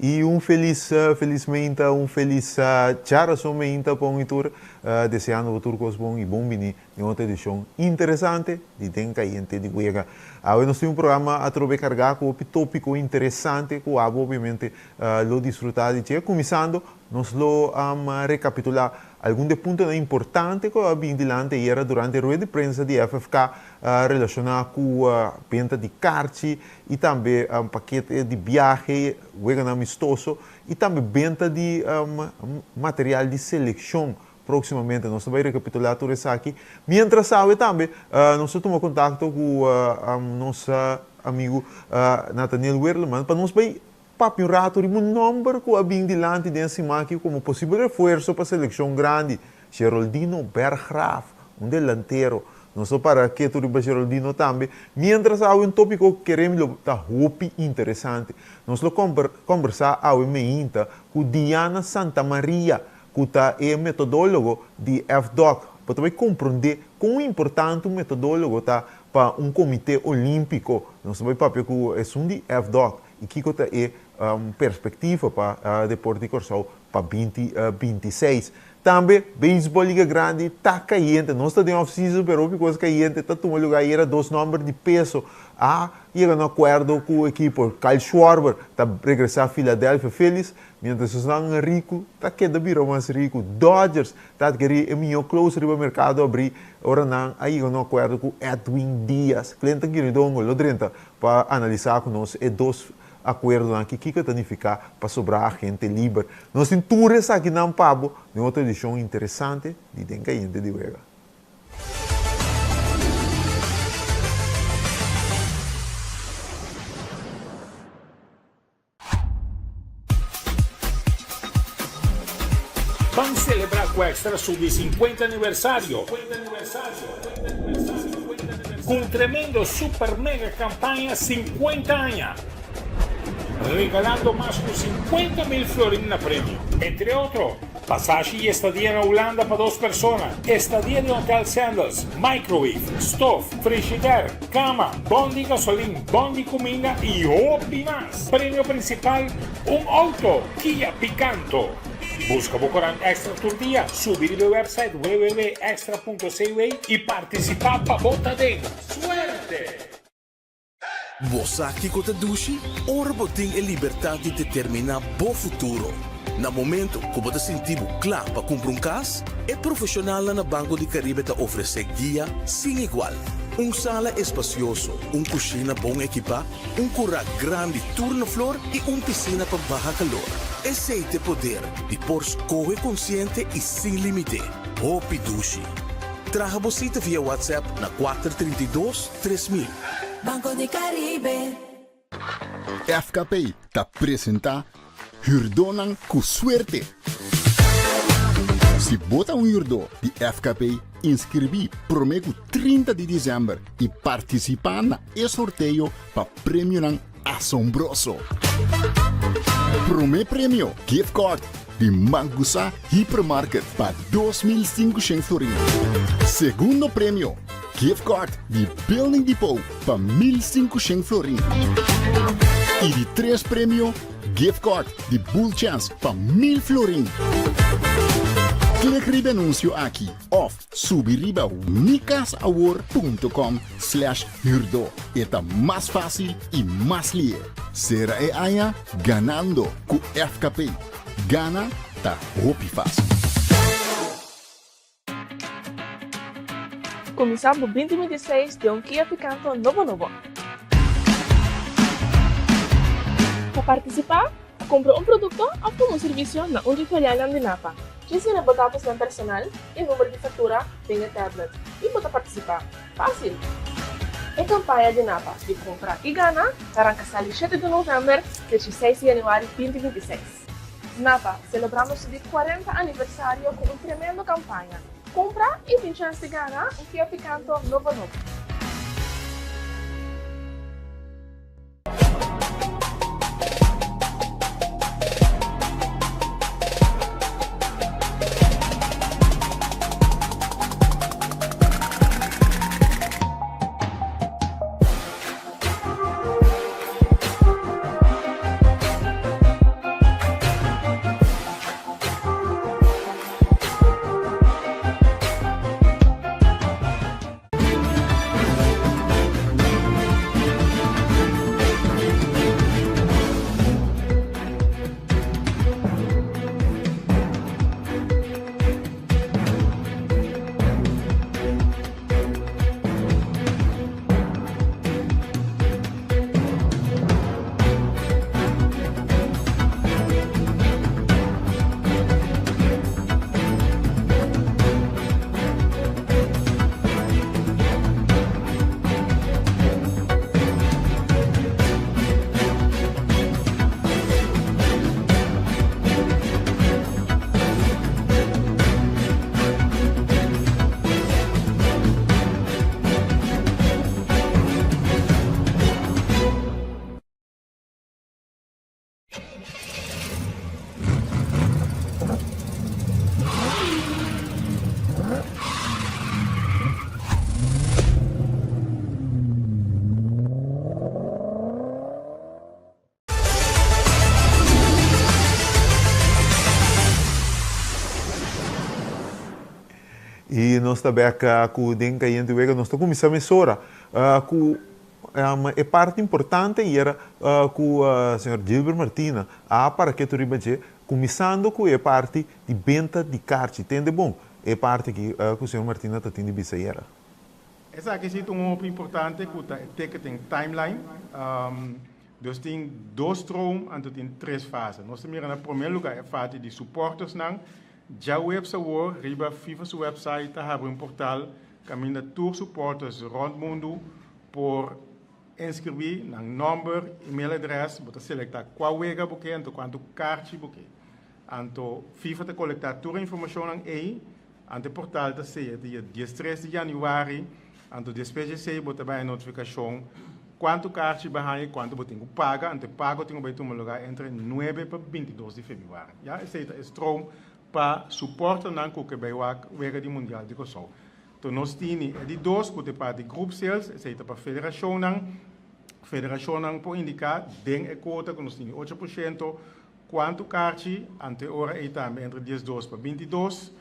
I un felis felis meinta, un felis djarason meinta pa un i tur, deseando bo tur kos bon i bon bini den otro edishon interesante di Den Kayente di Wega. Awe nos tin un programa atrobe kargá ku hopi tópiko interesante ku abo obviamente lo disfrutá di dje. Kuminsando nos lo rekapitulá algun di e puntonan importante ku a bin dilanti ayera durante e rueda di prensa di FFK relashoná ku benta di karchi i tambe pakete di biahe, weganan amistoso i tambe benta di material di selekshon Próximamente nos ta bai recapitulá tur esaki. Mientras awe tambe nos ta tuma contacto cu nos amigo Nathaniel Werleman pa nos bai papia un rato riba un nomber cu a bin dilanti den siman aki como posibel refuerzo pa seleccion grandi, Geroldino Berggraaf, un delantero. Nos lo para ketu riba Geroldino tambe. Mientras awe un topico cu keremi lo ta hopi interesante. Nos lo combersa awe meinta cu Diana Santamaria, ku ta e metodólogo di FDOC. Bo ta bai komprondé kon importante un metodólogo ta pa un komité olímpiko. Nos ta bai papia ku esun di FDOC i kiko ta e perspektiva pa deporte di Kòrsou pa binti 26. Tambe beisbòl Liga Grandi ta kayente. Nos ta den off season pero hopi kos kayente ta tuma lugá. Ayera dos nòmber di peso a yega na akuerdo ku ekipo. Kyle Schwarber ta regresá Philadelphia Phillies. Mientras esnan riku ta keda bira mas riku, Dodgers ta adkerí e mihó closer riba merkado abrí ora nan a yega un akuerdo ku Edwin Diaz. Clinton Quiridongo lo drenta pa analisá ku nos e dos akuerdonan aki kiko ta nifiká pa sobrá agente liber. Nos tin tur esakinan pa bo den otro edishon interesante di Den Kayente di Wega. Ban celebra cu Extra su di 50 aniversario cu un tremendo super mega campaña 50 aña, regalando mas cu 50 mil florin na premio. Entre otro, Pasashi y estadia na Hulanda pa dos persona, estadia den Hotel Sandals, microwave, stof, frishider, cama, bon di gasolin, bon di cuminda y hopi mas. Premio principal, un auto Kia Picanto. Busca bo corant Extra tur dia, subi riba e website www.extra.cw y participa pa bo ta den. Suerte! Bo sa kiko ta dushi? Ora bo tin e libertat di determiná bo futuro. Na momento ku bo ta sinti bo kla pa kumpra un kas, e profeshonalnan na Banco di Caribe ta ofresé guia sin igual. Un sala espasioso, un kushina bon ekipá, un kurá grandi tur na flor i un pisina pa baha kalor. Esei ta e poder di por skohe konsiente i sin límite. Hopi dushi! Traha bo sita via WhatsApp na 432 3000. Banco di Caribe. FKP ta presenta Hürdónan ku Suerte! Si bo ta un hürdó di FKP, inskribí promé ku 30 di desèmber i partisipá na e sorteo pa premionan asombroso! Promé premio, gift card di Mangusa Hypermarket pa 2500 florin. Segundo premio, Gift card di Building Depot pa 1500 florin. I di tres premio, gift card di Bull Chance pa 1000 florin. Klik riba e anuncio aki of subi riba mikasawor.com slash huurdo. E ta mas fácil i mas lihe. Sera e aña ganando ku FKP. Gana ta hopi fácil. Kuminsá bo 2026 den un Kia Picanto nobo nobo. Pa partisipá, kumpra un produkto òf tuma un servisio na un di filialnan di Napa. Djis yena bo datosnan personal i number di faktura den e tablet i bo ta partisipá. Fásil! E kampaña di Napa di Kumpra i Gana ta ranka sali shete di novèmber te 16 di yanüari 2026. Napa, selebrando su di 40 aniversario ku un tremendo kampaña. Kumpra i tin chèns di gana un Kia Picanto nobo nobo. I nos ta bek ku Den Kayente Wega. Nos ta kuminsá mesora ku e parti importante ayera ku señor Gilbert Martina a para ketu riba dje, kuminsando ku e parti di benta di karchi. Tende bon e parti aki ku señor Martina ta tin di bisa ayera. Esaki si ta un hopi importante ku ta e ticketing timeline. Dus tin dos stroom anto tin tres fase. Nos ta mira na promé lugá e fase di supportersnan. Djaweps awor riba FIFA su website ta habri un portal kaminda tur supporters rònt mundu por inskribí nan nòmber, email adrès, bo ta selektá kua wega bo ke anto kuantu karchi bo ke. Anto FIFA ta kolektá tur e informashonnan ei, anto e portal ta seya dia diestres di yanüari, anto despues di esei bo ta bai e notifikashon kuantu karchi bo a haña i kuantu bo tin ku paga, anto e pago tin ku bai tuma lugá entre nuebe pa bintidos di febrüari. Ya esei ta e stroom pa suporternan ku ke bai wak wega di Mundial di Kòrsou. Anto nos tini e di dos ku ta e parti group sales, esei ta pa federashonnan. Federashonnan por indiká den e kuota ku nos tini 8% kuantu karchi, anto e ora ei tambe entre 12 pa 22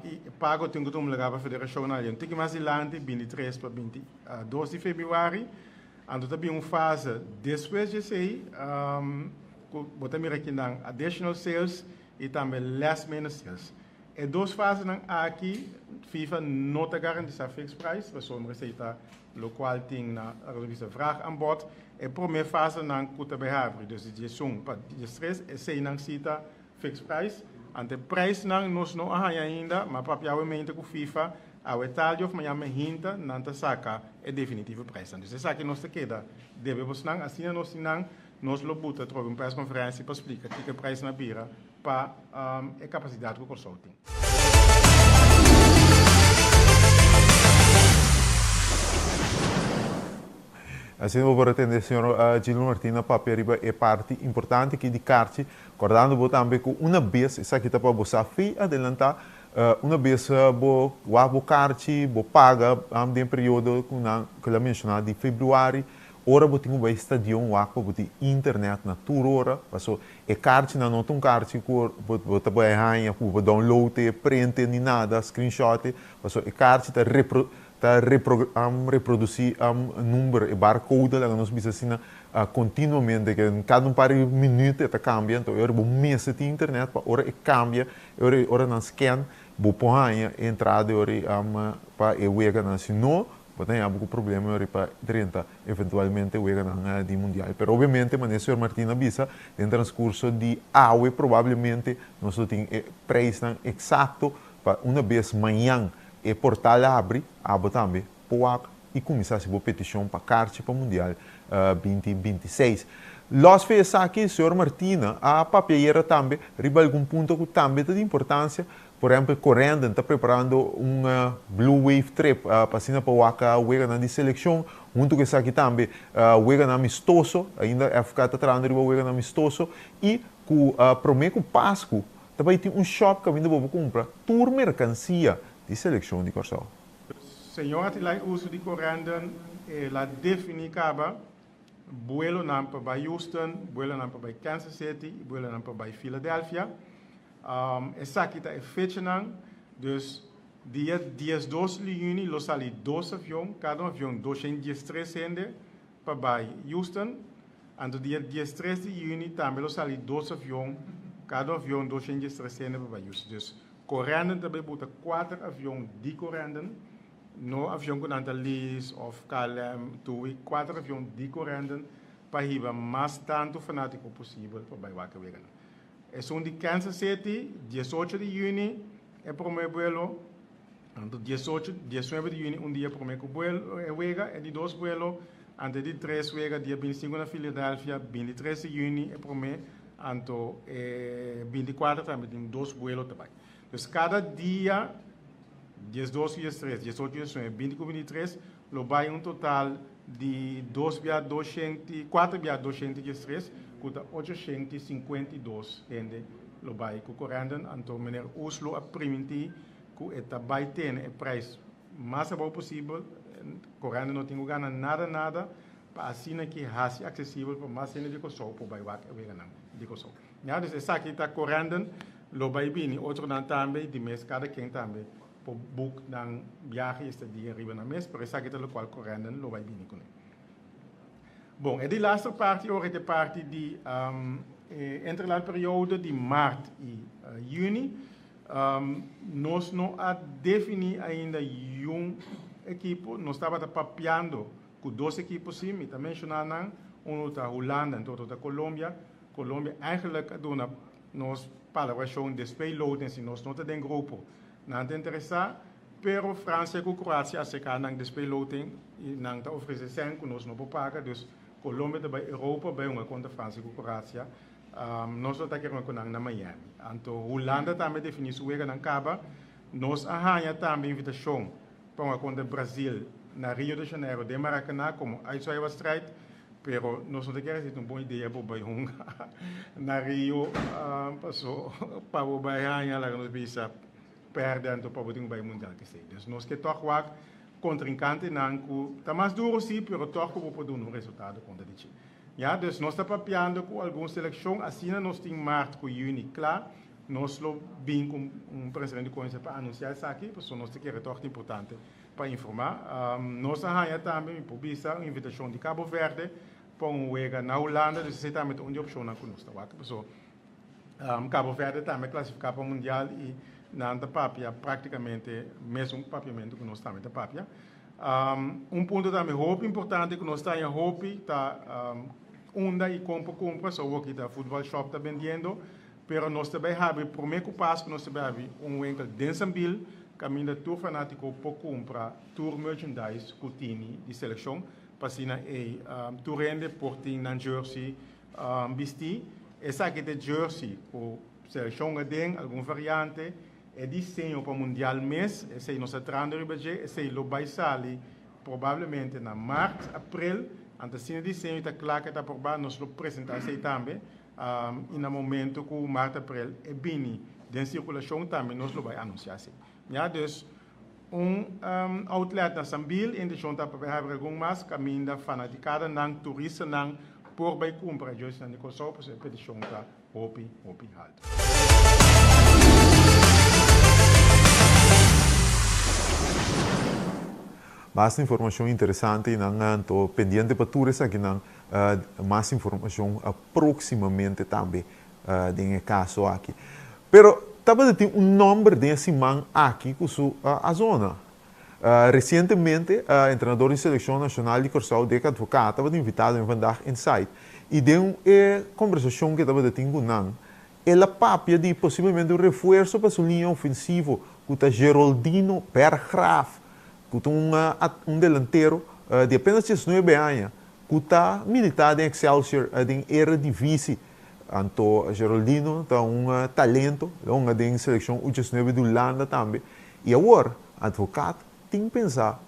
i e pago tin ku tuma lugá pa federashonnan alí un tiki mas dilanti, 23 pa 22 di febrüari. Anto ta bin un fase despues di esei ku bo ta mira kinan additional sales i tambe last minute sales. E dos fasenan aki FIFA no ta garantisa fixed price pasobra esei ta lokual tin na revista Vraag Aanbod. E prome fasenan ku ta bai habri, dus di 11 pa 13, eseinan si ta fixed price. Anto e prijsnan nos no a haña ainda, ma papia awemente ku FIFA awe tardi of mañana mehinta nan ta saka e definitivo prijsnan. Dus esaki nos ta keda debe bosnan, asina nos tin nan, nos lo buta trobe un persconferencia pa splika kiko e prijsnan a bira pa e kapasidat ku Kòrsou tin. Asina bo por a tende señor Gilbert Martina papia riba e parti importante aki di karchi, kòrdando bo tambe ku una bes esaki ta pa bo sa fi adelantá, una bes bo wak bo karchi, bo paga den periodo ku nan ku el a menshoná di febrüari, ora bo tin ku bai stadion wak pa bo tin internet na tur ora, paso E karchinan no ta un karchi ku bo ta bai haña ku bo download e, print e ni nada, screenshot e, pasobra e karchi ta repro ta repro reprodusí number, e barcode laga nos bisa asina, kontinuamente, ke kada un par di minüt e ta kambia, anto e ora bo mester tin internet pa ora e kambia, e ora ora nan scan bo por haña e entrada e ora pa e weganan, si no bo ta haña bo ku problema e ora pa drenta. Eventualmente weganan di mundial. Pero obviamente manera señor Martin a bisa, den transcurso di awe probablemente nos lo tin e prijsnan exacto pa una bes mañan e portal abri, abo tambe por wak y cuminsa haci bo peticion pa karchi pa mundial 2026. Los fe esaki, señor Martina a papia ayera tambe riba algun punto cu tambe ta di importancia. Por ehempel, Corendon ta preparando un Blue Wave Trip pa asina pa wak weganan di seleccion. Hunto cu esaki tambe weganan amistoso, ainda FK ta trahando riba weganan amistoso y cu prome cu Pascu ta bay tin un shop caminda bo por cumpra tur mercancia di seleccion di Corsou. Señor Atilay uso di Corendon el a defini caba buelonan pa bay Houston, buelonan pa bay Kansas City y buelonan pa bay Philadelphia. Esaki ta e fechanan, dus dia 12 di yüni lo sali dos avion, kada un avion 213 hende pa bai Houston. Anto dia 13 di yüni tambe lo sali dos avion, kada un avion 213 hende pa bai Houston. Dus Corendon ta bai buta kuater avion di Corendon, no avion ku nan ta lease òf KLM, TUI, kuater avion di Corendon pa hiba mas tantu fanátiko posibel pa bai wak e weganan. Esun di Kansas City, 18 di yüni e promé buelo, anto 18, 19 di yüni un dia promé ku buelo e wega, e di dos buelo, anto e di tres wega dia 25 na Philadelphia, 23 di yüni e promé, anto e 24 tambe tin dos buelo ta bai. Dus kada dia, 12, 13, 18, 19, 20 ku 23, lo bai un total di dos bia doshenti, kuater bia 213, ku ta 852 hende lo bai ku Corendon. Anto meneer Oes lo a primintí ku e ta bai tene e prijs mas abou posibel. Corendon no tin ku gana nada nada pa asina ki hasi aksesibel pa mas hende di Kòrsou por bai wak e weganan di Kòrsou. Ya, dus esaki ta Corendon lo bai bini otronan tambe di mes kada ken tambe. por book nan biahe i estadia riba nan mes, pero esaki ta lokual Corendon lo bai bini kuné. Bon, e di laster parti ora ta e parti di e interland periodo di mart i juni. Nos no a definí ainda yun ekipo, nos tabata papiando ku dos ekipo sí, mi ta menshoná nan, unu ta Hulanda en otro ta Colombia. Colombia eigenlijk a duna nos palabrashon despues loten si nos no ta den grupo nan ta interesá, pero Francia ku Kroasia a aserká nan despues loten i nan ta ofresé sèn ku nos no por paga, dus Colombia ta bai Europa bai hunga kontra Francia ku Kroasia. Nos lo ta kere ku nan na Miami. Anto Hulanda tambe a definí su weganan kaba. Nos a haña tambe invitashon pa hunga kontra Brazil na Rio de Janeiro den Maracaná komo uitzwaaiwedstrijd, pero nos no ta kere si ta un bon idea bo bai hunga na Rio paso pa bo bai haña laga nos bisa pèrdè anto pa bo tin ku bai mundial kesei. Dus nos ke tòg wak kontrinkantenan ku ta mas duro si pero tòg ku bo por duna un resultado kontra di dje. Ya, dus nos ta papiando ku algun selekshon, asina nos tin mart ku yüni kla, nos lo bin ku un presidente di konse pa anunsiá esaki, pasobra nos ta kere tòg ta importante pa informá. Nos a haña tambe, mi por bisa, un invitashon di Cabo Verde pa un wega na Hulanda, dus esei tambe ta un di e opshonnan ku nos ta wak, pasobra Cabo Verde tambe a klasifiká pa mundial i nan ta papia práktikamente mesun papiamentu ku nos tambe ta papia. Un punto tambe hopi importante ku nos ta haña hopi ta unda i kon por kumpra. So awor ki ta Voetbal Shop ta bendiendo, pero nos ta bai habri promé ku Pasku nos ta bai habri un winkel den Sambil kaminda tur fanátiko por kumpra tur merchandise ku tini di selekshon pa asina ei tur hende por tin nan jersey bistí. Esaki ta e jersey ku selekshon aden, algun variante. E diseño pa mundial mes, esei nos ta trahando riba dje, esei lo bai sali probablemente na mart, april, anto asina e diseño ta kla ke ta aprobá nos lo presentá esei tambe, i na momento ku mart, april e bini den sirkulashon tambe nos lo bai anunsiá esei. Ya, dus un outlet na Sambil, e inteshon ta pa bai habri algun mas kaminda fanatikadanan, turistanan por bai kumpra e jerseynan di Kòrsou pasobra e petishon ta Hopi, hopi haltu. Basta informacion interesante y nan anto pendiente pa tur esakinan mas informacion proximamente tambe den e caso aki. Pero tabata tin un nomber den e siman aki cu su a zona. Recientemente entrenador di seleccion nacional di Corsou Dick Advocaat tabata invitado den Vandaag Inside y den e conversacion cu e tabata tin cu nan el a papia di posiblemente un refuerzo pa su liña ofensivo cu ta Geroldino Berggraaf cu ta un delantero di apenas diesnuebe aña cu ta milita den Excelsior den Eredivisie. Anto Geroldino ta un talento, el a hunga den seleccion U diesnuebe di Hulanda tambe. I awor, advocaat tin pensa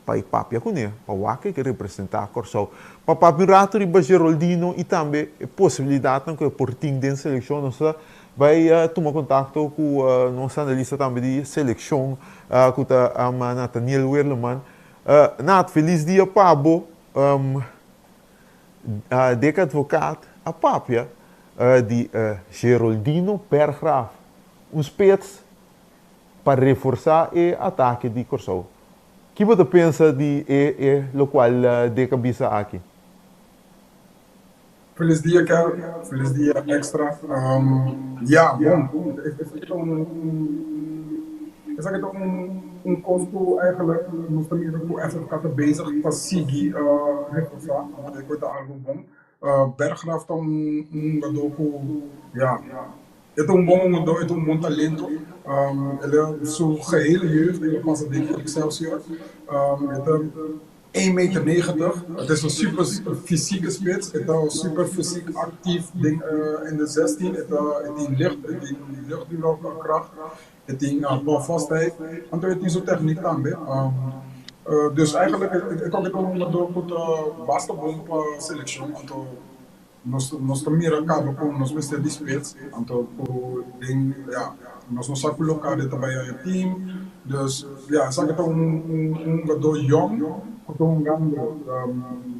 pa e papia kuné, pa wak e ke representá Kòrsou. Pa papia un ratu riba Geroldino i tambe e posibilidatnan ku e por tin den selekshon, nos ta bai tuma kontakto ku nos analista tambe di selekshon ku ta Nathaniel Werleman. Nat, felis dia pa bo. Dick Advocaat a papia di Geroldino Berggraaf, un spits pa reforsá e atake di Kòrsou. Ki bo ta pensa di e e lokual Dick a bisa aki? Felis dia Kel, felis dia Extra. Ya, bon, esaki ta un esaki ta un un kos ku eigenlijk nos ta mira ku SFK ta bezig pa sigui reforsá, e ku ta algu bon. Berggraaf ta un hungadó ku ya e ta un bon hungadó, e ta un bon talento. El a su gehele jeugd el a pasa den Excelsior. E ta één meter negentig, het is een super fysieke spits, e ta super fysiek actief den in de zestien, e ta e tin licht, e tin luchtduelkracht, e tin balvastheid, anto e tin su techniek tambe. Dus eigenlijk e kòke ta un hungadó ku ta basta bon pa selekshon, anto nos nos ta mira kaba ku nos mester di spits, anto ku den ya nos no sa ku Locadia ta bai haña team, dus ya esaki ta un un hungadó yòn ku ta hungando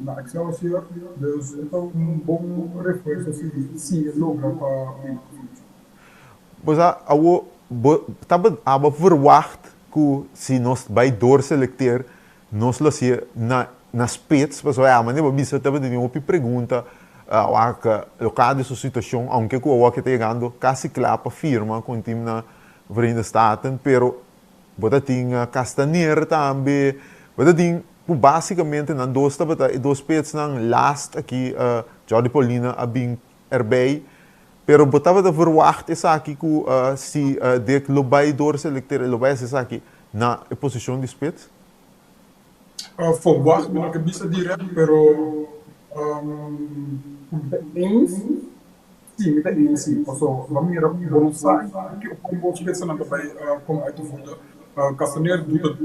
na Excelsior, dus e ta un bon refuerso si si e logra pa bini ku selekshon. Bo sa, awor bo tabata aba verwacht. ku si nos bai doorselecteer nos lo hasié na na spits pasobra ya manera bo bisa tabata tin hopi pregunta wak loka di su situacion aunke ku awor ke ta yegando kasi kla pa firma ku un team na Verenigde Staten pero bo ta tin Castaner tambe bo ta tin ku basikamente nan dos tabata e dos spitsnan last aki Jordy Paulina a bin erbij pero bo tabata verwacht esaki ku si Dick lo bai doorselecteer e lo bai hasi esaki na e posicion di spits? Verwacht mi no ke bisa direct pero mi ta eens si mi ta eens si paso bo mira bo no sa ki kon bo spitsnan ta bai kom uit de voeten. Castaner doet het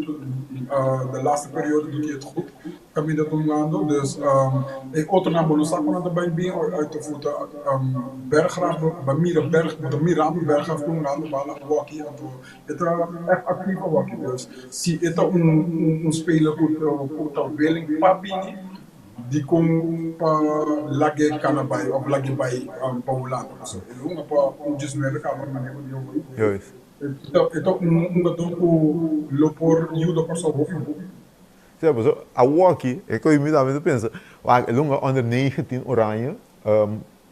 de laatste periode doet hij het goed caminda ta hungando dus e otronan bo no sa kon nan ta bai bin uit de voeten. Berggraaf bo mira Berg bo ta mirando Berggraaf ta hungando bala awaki anto E ta echt actief awaki dus si e ta un speler cu ta willing pa bini dicon pa lag'e cana bay of lag'e bay pa Hulanda pasobra e lo hunga pa un diesnuebe caba manera cu Diogo Juist. E ta un hungador cu lo por yuda Corsou hopi hopi. Sí, pasobra awaki e cu mi tambe ta pensa wak e lo hunga onder 19 Oranje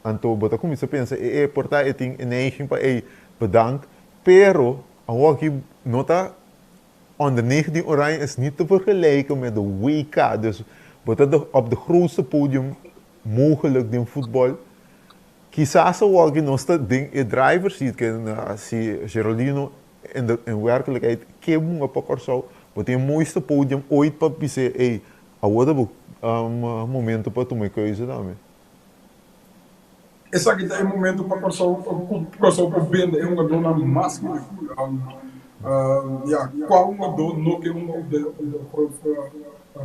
anto bo ta cuminsa pensa e e por ta e tin e neiging pa ey bedankt Pero awor aki no ta onder 19 Oranje is niet te vergelijken met de WK. Dus bo ta de op de grootste podium mogelijk den voetbal. Kisas awor aki nos ta den e driver seat ken si Geraldino in de in werkelijkheid ke bunga pa Kòrsou bo tin e mooiste podium ooit pa bis'é ey awor ta bo momento pa tuma e keuze tambe. Esaki ta e momento pa Kòrsou ku Kòrsou por bende e hungadónan mas mihó. Ya, kua hungadó no ke hunga op de op de grootste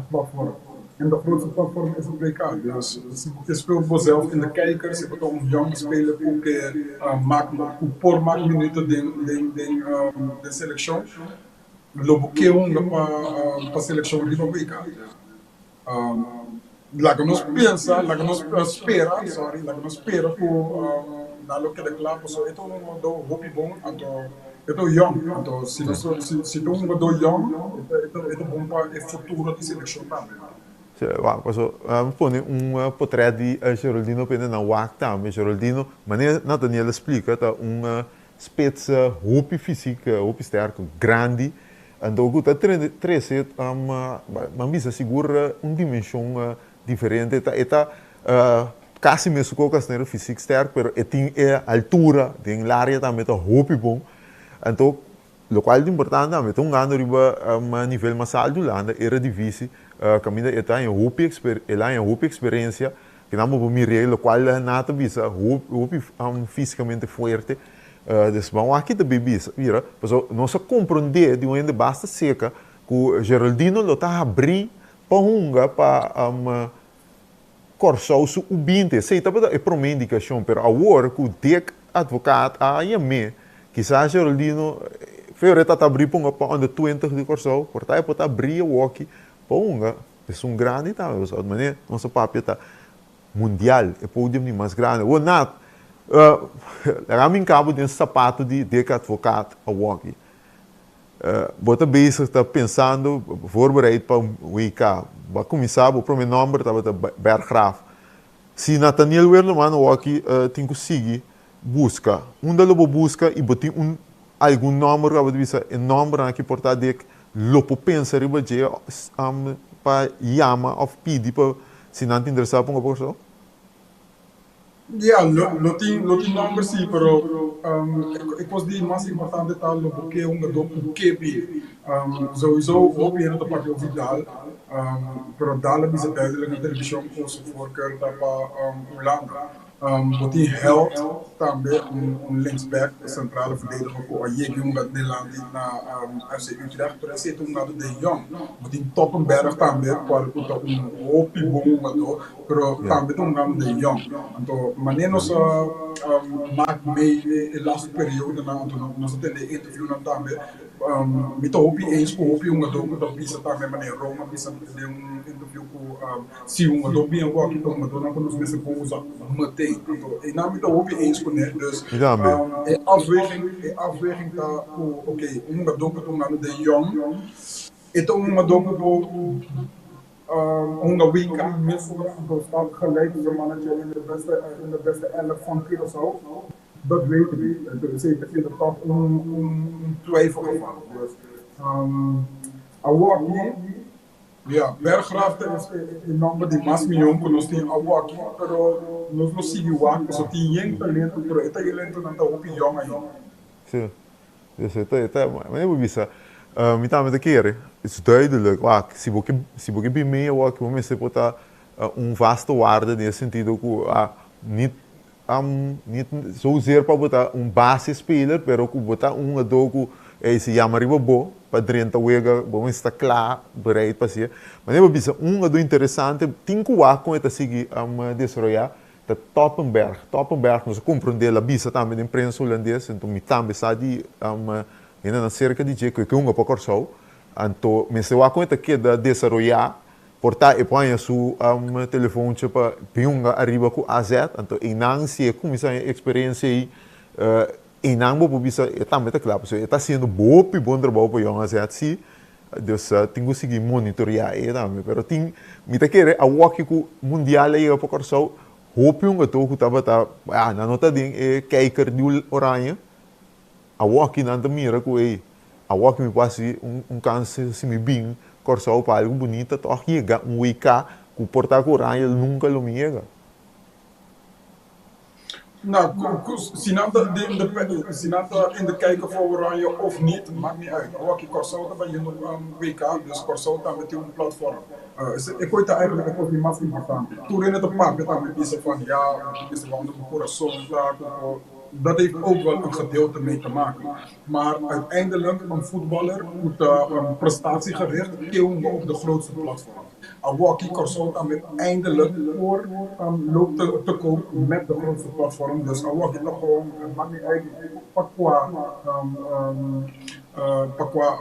platform? En de grootste platform is het WK. Dus si bo ke speelt bo zelf in de kijker, si bo ta un yong speler ku ke mak ku por mak minuten den den den den selekshon, lo bo ke hunga pa pa selekshon riba WK. Laga nos pensa, laga nos spera, sorry, laga nos spera ku nan lo keda kla pasobra e ta un hungadó hopi bon, anto e ta un yòn, anto si nos si ta un hungadó yòn e ta bon pa e futuro di selekshon tambe. Sí, wak, pasobra mi pone un potrèt di Geraldino p'e nan wak tambe. Geraldino, manera Nathaniel a splika, ta un Spits hopi fisik, hopi sterk, grandi. Anto ku ta trese ban bisa sigur un dimenshon diferente. E ta kasi mesun ku Castanero fisik sterk pero e tin e altura den laria tambe ta hopi bon. Anto lokual ta importante tambe ta hungando riba nivel mas altu Hulanda, Eredivisie, kaminda e ta haña hopi el a haña hopi eksperensia. Kinan bo por mir'é lokual nan ta bisa hopi físikamente fuerte. Dus ban wak ki ta bin bisa, mira, pasobra nos a komprondé di un hende basta seka ku Geraldino lo ta habrí pa hunga pa Kòrsou su U binti. Esei tabata e promé indikashon, pero awor ku Dick Advocaat a yam'é, kisas Geraldino Feore ta ta habrí pa hunga pa under twintig di Kòrsou, por ta e por ta habrí awoki pa hunga. Esun grandi tambe pasobra manera nos a papia ta mundial, e podium di mas grandi. Awor Nat, laga mi kabo den sapato di Dick Advocaat awoki. Bo ta bezig ta pensando voorbereid pa WK. Bo a kuminsá, bo prome nòmber tabata Berggraaf. Si Nathaniel Werleman awoki tin ku sigui buska, unda lo bo buska i bo tin un algun nòmber ku abo ta bisa e nòmbernan aki por ta Dick lo por pensa riba dje pa yama òf pidi pa si nan ta interesá pa un Kòrsou? Ya, lo tin lo tin nòmber si, pero e kos di mas importante ta lo bo ke hungadó ku ke bini. Souiso hopi hende ta papia over Dal, pero Dal a bisa duidelijk na televishon ku su voorkeur ta pa Hulanda. Bo tin Held tambe, un linksback, centrale verdediger ku a yega hunga Nederland na FC Utrecht, pero esei ta un hungadó den yòn. Bo tin Toppenberg tambe, kual ku ta un hopi bon hungadó, pero tambe ta un hungadó den yòn. Anto manera nos a mak mei e laatste periodonan, anto nos a tende e interviewnan tambe, mi ta hopi eens ku hopi hungadó ku ta bisa tambe, manera Rome a bisa den un interview. view ku si hungadó bien wòki ta hungadónan ku nos mester por usa meteen. Anto einan mi ta hopi eens kuné. Dus e afweging e afweging ta ku oke un hungadó ku ta hungando den yòn e ta un hungadó ku por hunga WK mesora anto staat gelijk zijn mannetje in de beste in de beste elf van Curaçao. Dat weet ik niet. Dus esei ta keda tòg un un twijfelgeval. Dus awoki, ya, Berggraaf ta e nòmber di mas mion ku nos tin awoki, pero nos lo sigui wak pasobra tin yen talento, pero e talentonan ta hopi yòn ainda. Sí, dus e ta, e ta, manera bo bisa, mi tambe ta kere, es duidelijk, wak, si bo ke, si bo ke bin mee awoki, bo mester por ta un vaste waarde den e sentido ku a nit Niet zozeer pa bo ta un basisspeler, pero ku bo ta un hungadó ku ey si yama riba bo pa drenta wega, bo mester ta kla, bereid pa hacié. Manera bo bisa, un hungadó interesante, tin ku wak kon e ta sigui desaroyá, ta Toppenberg. Toppenberg, nos a komprondé, el a bisa tambe den prensa hulandes, enton mi tambe sa di hendenan serka di dje ku e ke hunga pa Kòrsou. Anto mester wak kon e ta keda desaroyá. Por ta e por haña su telefoontje pa biunga ariba ku AZ, anto einan si e kuminsá haña eksperensia ei, einan bo por bisa e tambe ta kla, pasobra e ta hasiendo hopi bon trabou pa Jong AZ si, dus tin ku sigui monitoreá e tambe. Pero tin, mi ta kere awoki ku mundial a yega pa Kòrsou, hopi hungadó ku tabata, ah, nan no ta den e kijker di Oranje, Awoki nan ta mira ku ey, awoki mi por hasi un kans si mi bin Kòrsou pa algu bunita tòg yega un WK ku por ta ku Oranje nunka lo mi yega. Nou, si nan ta den de si nan ta in de kijker voor Oranje of niet, maakt niet uit. Awoki Kòrsou ta bayendo WK, dus Kòrsou tambe tin un platform. E koe ta eigenlijk e kos di mas importante. Tur hende ta papia tambe bisa van ya, bo mester wak unda bo kurason ta, ku bo. Dat heeft ook wel een gedeelte mee te maken. Maar uiteindelijk, een voetballer moet prestatiegericht ke hunga op de grootste platform. Awoki Kòrsou tambe eindelijk por loopt te te koop met de grootste platform. Dus awoki ta gewoon, het maakt niet uit pa kua pa kua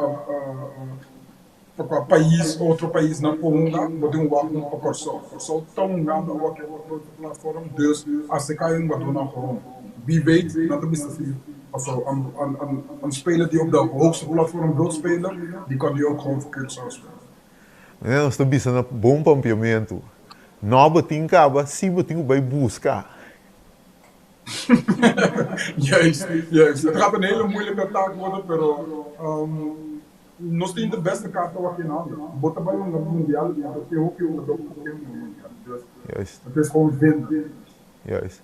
Pa kua pais, otro paisnan por hunga, bo tin un wak un pa Kòrsou. Kòrsou ta hungando awor ku e otro platform, dus aserká e hungadónan gewoon. Wie weet, nan ta bisa si paso un speler die op de hoogste platform wilt spelen, die kan nu ook gewoon voor Curaçao spelen. Manera nos ta bisa na bon pampiamentu, No bo tin kaba, si bo tin ku bai buska. Juist, juist. Het gaat een hele moeilijke taak worden, pero Nos tin de beste kaarten wak in handen. Bo ta bai hunga mundial y bo tin hopi hungadó ku por hunga mundial. Dus het is gewoon vinden. Juist.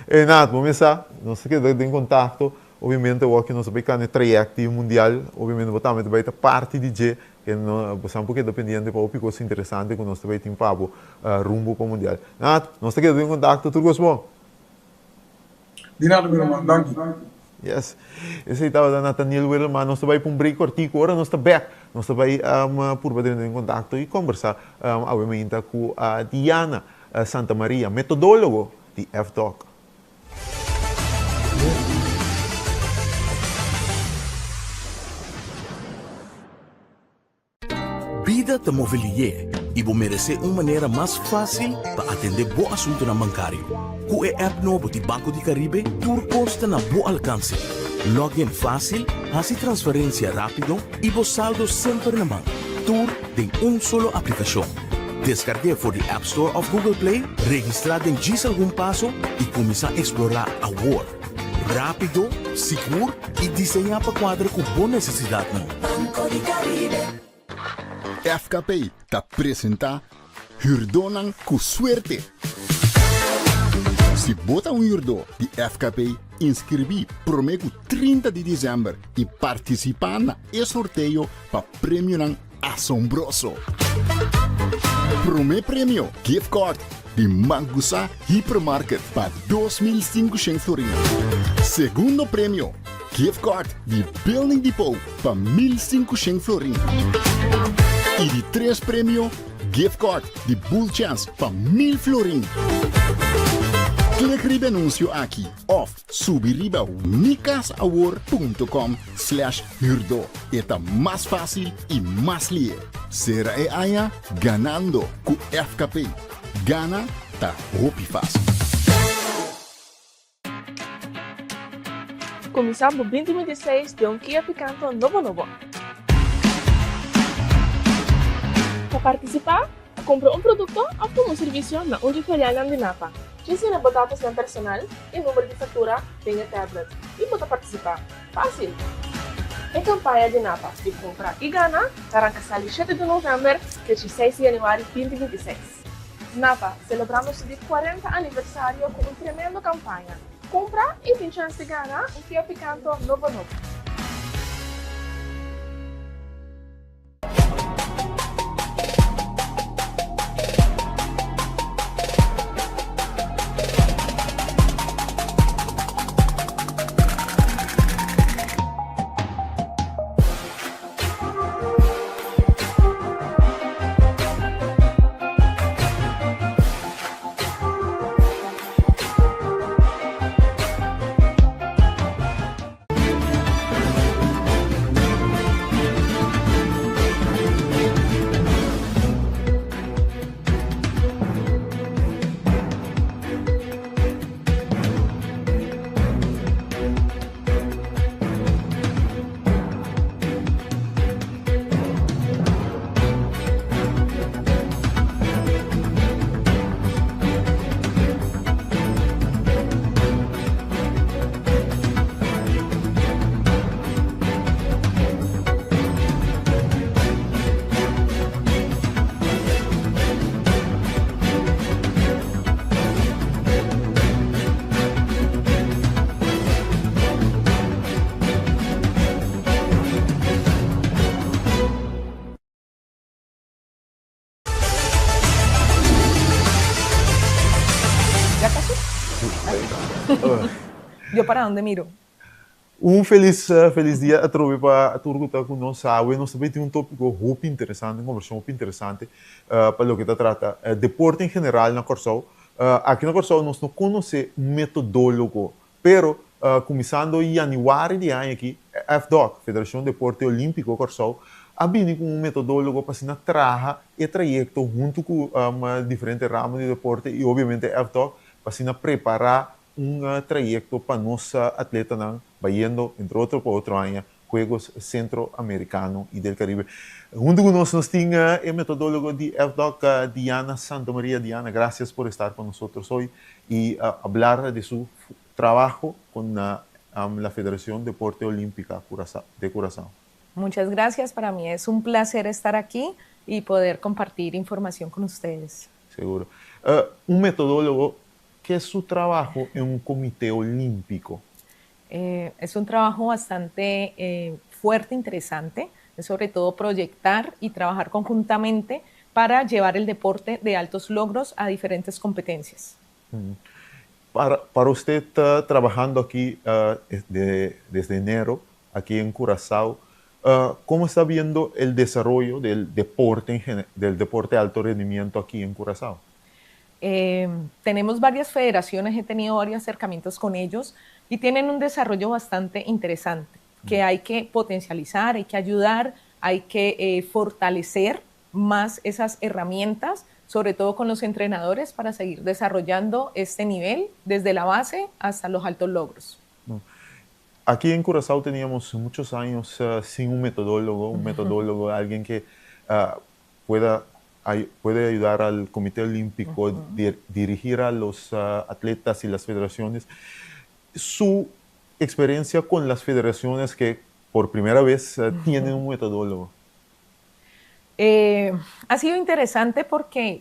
E Naat, bo mesa, nos ta keda den kontakto. Obviamente awor ku nos ta bai kanda e trayekto di mundial, obviamente bo tambe ta bai ta parti di dje. Ke no, bo sa un poquito pendiente pa hopi kos interesante ku nos ta bai tin pa bo rumbo pa mundial. Naat, nos ta keda den kontakto. Tur kos bon. Di nada mi ruman, danki. Yes. Esei tabata Nathaniel Werleman. Nos ta bai pa un break kortiku. Ora nos ta bek, nos ta bai purba drenta den kontakto i kombersá awe mainta ku Diana Santa Maria, metodólogo di FDOK. Bida ta move lié i bo meresé un manera mas fásil pa atendé bo asuntunan bankario. Ku e app nobo di Banco di Caribe tur kos ta na bo alkanse. Log in fásil, hasi transferensia rápido i bo saldo semper na man. Tur den un solo aplikashon. Deskarg'é for di App Store òf Google Play, registrá den djis algun paso i kuminsá eksplorá awor. Rápido, sigur i diseñá pa kuadra ku bo nesesidatnan. Banco di Caribe. FKP ta presentá Hürdónan ku Suerte! Si bo ta un hürdó di FKP, inskribí promé ku 30 di desèmber i partisipá na e sorteo pa premionan asombroso! Promé premio, gift card di Mangusa Hypermarket pa 2500 florin. Segundo premio, gift card di Building Depot pa 1500 florin. I di tres premio, gift card di Bull Chance pa 1000 florin. Klik riba e anunsio aki òf subi riba mikasawor.com slash huurdo. E ta mas fásil i mas lihe. Sera e aña ganando ku FKP. Gana ta hopi fásil. Kuminsá bo 2026 den un Kia Picanto nobo nobo. Pa partisipá, kumpra un produkto òf tuma un servisio na un di filialnan di NAPA. Djis yena bo datosnan personal i number di faktura den e tablet i bo ta partisipá. Fásil! E kampaña di NAPA di Kumpra i Gana ta ranka sali shete di novèmber te dieseis di yanüari 2026. Napa, selebrando su di 40 aniversario ku un tremendo kampaña. Kumpra i tin chèns di gana un Kia Picanto nobo nobo. ¿Ya casi? Yo para dónde miro? Un felis felis dia atrobe pa tur ku ta ku nos awe. Nos ta bay tin un tópiko hopi interesante, un kombersashon hopi interesante pa loke ta trata deporte en general na Kòrsou. Aki na Kòrsou nos no konosé un metodólogo, pero kuminsando yanüari di e aña aki, FDOK, Federashon Deporte Olímpiko Kòrsou, a bini ku un metodólogo pa asina traha e trayekto huntu ku diferente ramo di deporte i obiamente FDOK pa asina prepará un trayekto pa nos atletanan bayendo, entre otro, pa otro aña Juegos Centroamericano y del Caribe. Hunto cu nos nos tin e metodologo di FDOC, Diana Santamaria. Diana, gracias por estar con nosotros hoy y hablar de su trabajo con la Federacion Deporte Olimpica de Curazao. Muchas gracias, para mi es un placer estar aquí y poder compartir información con ustedes. Seguro. Un metodologo, ke es su trabajo en un comité olímpico? Eh, es un trabajo bastante eh, fuerte, interesante, es sobre todo proyectar y trabajar conjuntamente para llevar el deporte de altos logros a diferentes competencias. Mm. Para, para usted uh, trabajando aquí uh, de, desde enero, aquí en Curazao, uh, ¿cómo está viendo el desarrollo del deporte, en, del deporte de alto rendimiento aquí en Curazao? Eh, tenemos varias federaciones, he tenido varios acercamientos con ellos y tienen un desarrollo bastante interesante que mm. hay que potencializar, hay que ayudar, hay que eh, fortalecer más esas herramientas, sobre todo con los entrenadores, para seguir desarrollando este nivel desde la base hasta los altos logros. Mm. Aquí en Curazao teníamos muchos años uh, sin un metodólogo, un metodólogo, alguien que uh, pueda puede ayudar al Comité Olímpico, uh -huh. di dirigir a los uh, atletas y las federaciones. Su experiencia con las federaciones que por primera vez uh, uh -huh. tienen un metodólogo. Eh, ha sido interesante porque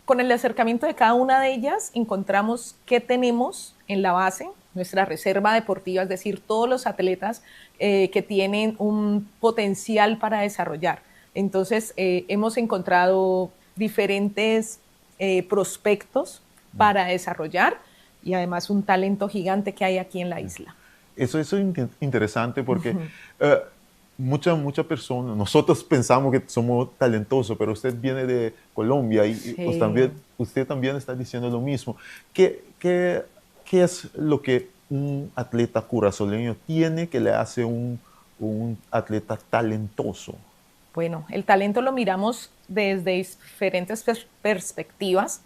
con el acercamiento de cada una de ellas encontramos qué tenemos en la base, nuestra reserva deportiva, es decir, todos los atletas eh, que tienen un potencial para desarrollar. Entonces, eh, hemos encontrado diferentes eh, prospectos para desarrollar y además un talento gigante que hay aquí en la isla. Eso, eso es interesante porque uh -huh. uh, mucha, mucha persona, nosotros pensamos que somos talentosos, pero usted viene de Colombia y sí. pues también, usted también está diciendo lo mismo. ¿Qué, qué ¿Qué es lo que un atleta curazoleño tiene que le hace un atleta talentoso? Bueno, el talento lo miramos desde diferentes perspectivas,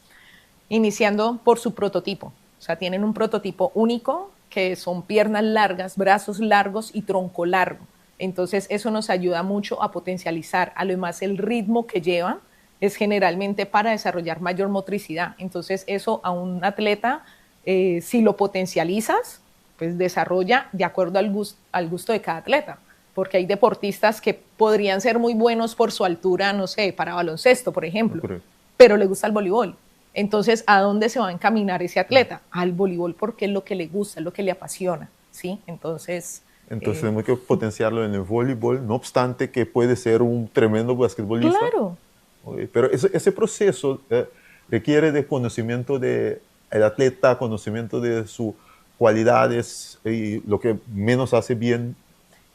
iniciando por su prototipo. O sea, tienen un prototipo único que son piernas largas, brazos largos y tronco largo. Entonces, eso nos ayuda mucho a potencializar. Además, el ritmo que llevan es generalmente para desarrollar mayor motricidad. Entonces, eso a un atleta, si lo potencializas, pues desarrolla de acuerdo al gusto de cada atleta. Porque hay deportistas que podrían ser muy buenos por su altura, no sé, para baloncesto, por ejemplo, pero le gusta el voleibol. Entonces, ¿a dónde se va a encaminar ese atleta? Al voleibol, porque es lo que le gusta, es lo que le apasiona, ¿sí? Entonces... Entonces tenemos que potenciarlo en el voleibol, no obstante que puede ser un tremendo basquetbolista. Claro. Okay, pero ese proceso requiere de conocimiento del atleta, conocimiento de sus cualidades y lo que menos hace bien.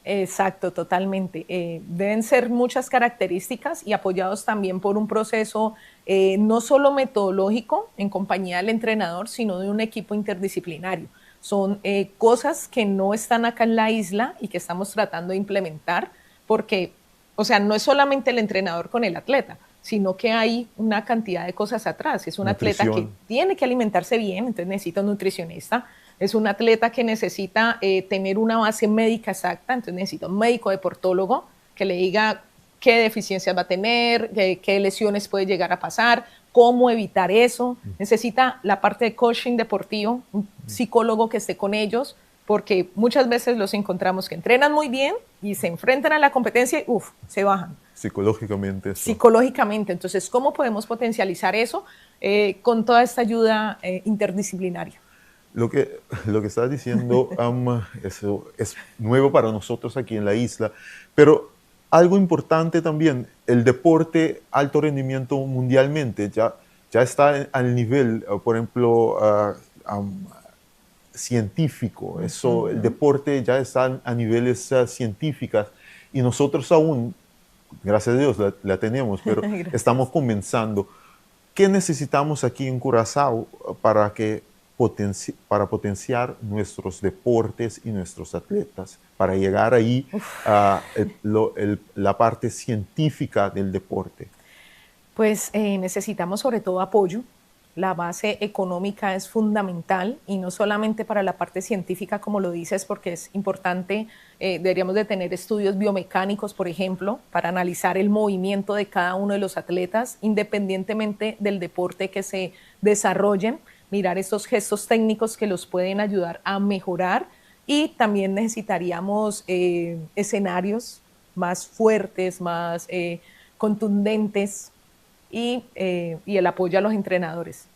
Exacto, totalmente. Deben ser muchas características y apoyados también por un proceso no solo metodológico en compañía del entrenador, sino de un equipo interdisciplinario. Son cosas que no están acá en la isla y que estamos tratando de implementar porque, o sea, no es solamente el entrenador con el atleta, sino que hay una cantidad de cosas atrás. Es un atleta que Nutrición. tiene que alimentarse bien, entonces necesita un nutricionista. Es un atleta que necesita tener una base médica exacta, entonces necesita un médico deportólogo que le diga qué deficiencias va a tener, qué lesiones puede llegar a pasar, cómo evitar eso. Necesita la parte de coaching deportivo, un psicólogo que esté con ellos, porque muchas veces los encontramos que entrenan muy bien y se enfrentan a la competencia y se bajan. Psicológicamente. Eso. Psicológicamente. Entonces, ¿cómo podemos potencializar eso? Con toda esta ayuda interdisciplinaria. Lo que estás diciendo, eso es nuevo para nosotros aquí en la isla, pero algo importante también, el deporte alto rendimiento mundialmente ya está al nivel, por ejemplo, científico. Eso, el deporte ya está a niveles científicas y nosotros aún, gracias a Dios, la tenemos, pero Gracias. estamos comenzando. ¿Qué necesitamos aquí en Curazao para potenciar nuestros deportes y nuestros atletas, para llegar ahí a la parte científica del deporte? Necesitamos sobre todo apoyo. La base económica es fundamental y no solamente para la parte científica, como lo dices, porque es importante, deberíamos de tener estudios biomecánicos, por ejemplo, para analizar el movimiento de cada uno de los atletas, independientemente del deporte que se desarrollen, mirar estos gestos técnicos que los pueden ayudar a mejorar y también necesitaríamos escenarios más fuertes, más contundentes y el apoyo a los entrenadores.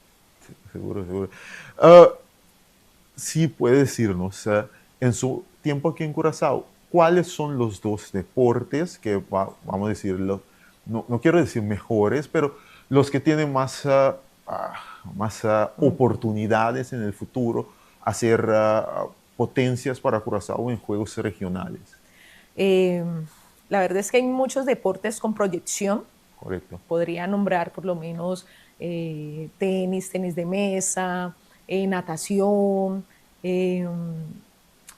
Sí, seguro, seguro. Sí puede decirnos, en su tiempo aquí en Curazao, ¿cuáles son los dos deportes que, vamos a decirlo, no, no quiero decir mejores, pero los que tienen más oportunidades en el futuro a ser potencias para Curazao en juegos regionales? La verdad es que hay muchos deportes con proyección. Podría nombrar por lo menos tenis, tenis de mesa, natación,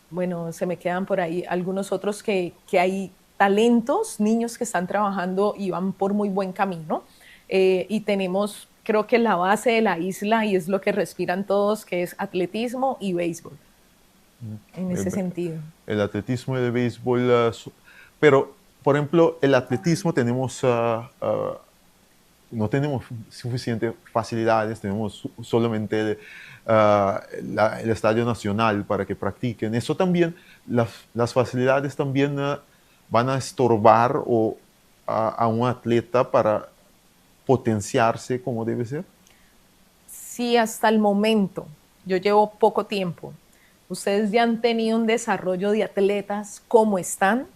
bueno, se me quedan por ahí algunos otros que hay talentos, niños que están trabajando y van por muy buen camino. Y tenemos, creo que la base de la isla, y es lo que respiran todos, que es atletismo y béisbol. En ese sentido. El atletismo y el béisbol, pero, por ejemplo, el atletismo no tenemos suficientes facilidades, tenemos solamente el Estadio Nacional para que practiquen. Eso también, las facilidades también van a estorbar a un atleta para potenciarse como debe ser. Sí, hasta el momento. Yo llevo poco tiempo. Ustedes ya han tenido un desarrollo de atletas como están.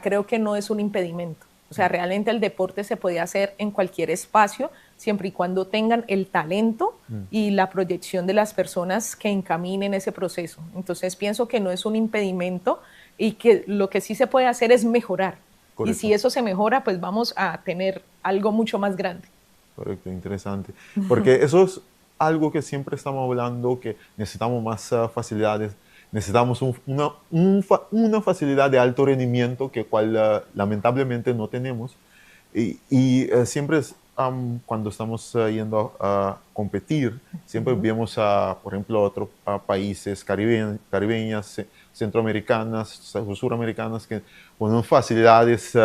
Creo que no es un impedimento. Realmente el deporte se puede hacer en cualquier espacio, siempre y cuando tengan el talento y la proyección de las personas que encaminen ese proceso. Entonces, pienso que no es un impedimento y que lo que sí se puede hacer es mejorar. Y si eso se mejora, pues vamos a tener algo mucho más grande. Correcto, interesante. Porque eso es algo que siempre estamos hablando, que necesitamos más facilidades, necesitamos una facilidad de alto rendimiento que cual lamentablemente no tenemos. Y siempre es, cuando estamos yendo a competir, siempre vemos a, por ejemplo, otros países caribeñas, centroamericanas, suramericanas, que con facilidades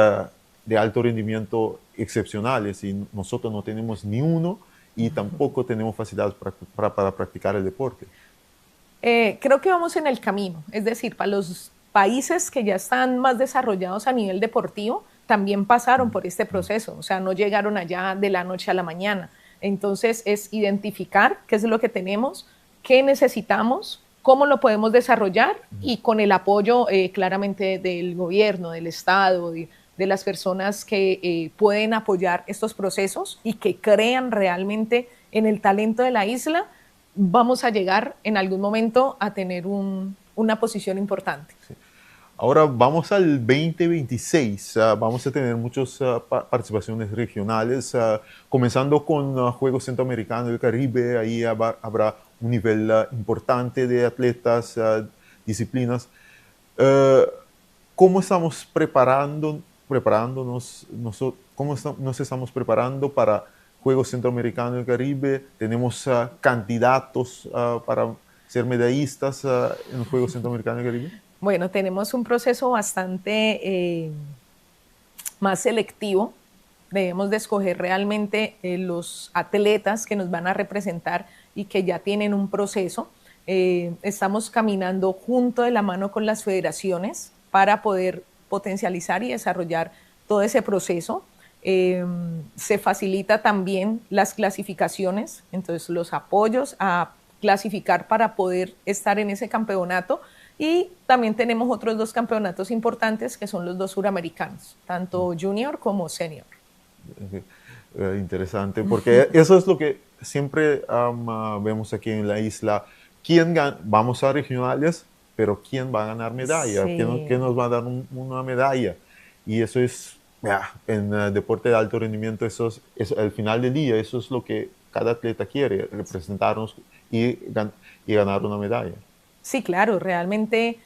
de alto rendimiento excepcionales y nosotros no tenemos ni uno y tampoco tenemos facilidades para practicar el deporte. Creo que vamos en el camino, es decir, para los países que ya están más desarrollados a nivel deportivo, también pasaron por este proceso, o sea, no llegaron allá de la noche a la mañana. Entonces, es identificar qué es lo que tenemos, qué necesitamos, cómo lo podemos desarrollar y con el apoyo claramente del gobierno, del Estado, de las personas que pueden apoyar estos procesos y que crean realmente en el talento de la isla, vamos a llegar en algún momento a tener una posición importante. Ahora vamos al 2026, vamos a tener muchas participaciones regionales, comenzando con Juegos Centroamericanos del Caribe, ahí habrá un nivel importante de atletas, disciplinas. ¿Cómo estamos preparándonos, cómo nos estamos preparando para Juegos Centroamericanos del Caribe? ¿Tenemos candidatos para ser medallistas en los Juegos Centroamericanos del Caribe? Bueno, tenemos un proceso bastante más selectivo. Debemos de escoger realmente los atletas que nos van a representar y que ya tienen un proceso. Estamos caminando junto de la mano con las federaciones para poder potencializar y desarrollar todo ese proceso. Se facilita también las clasificaciones, entonces los apoyos a clasificar para poder estar en ese campeonato y también tenemos otros dos campeonatos importantes, que son los dos suramericanos, tanto junior como senior. Interesante, porque eso es lo que siempre vemos aquí en la isla. ¿Quién Vamos a regionales, pero ¿quién va a ganar medalla? ¿Quién nos va a dar una medalla? Y eso es, en deporte de alto rendimiento, eso es, al final del día, eso es lo que cada atleta quiere, representarnos y ganar una medalla. Sí, claro, realmente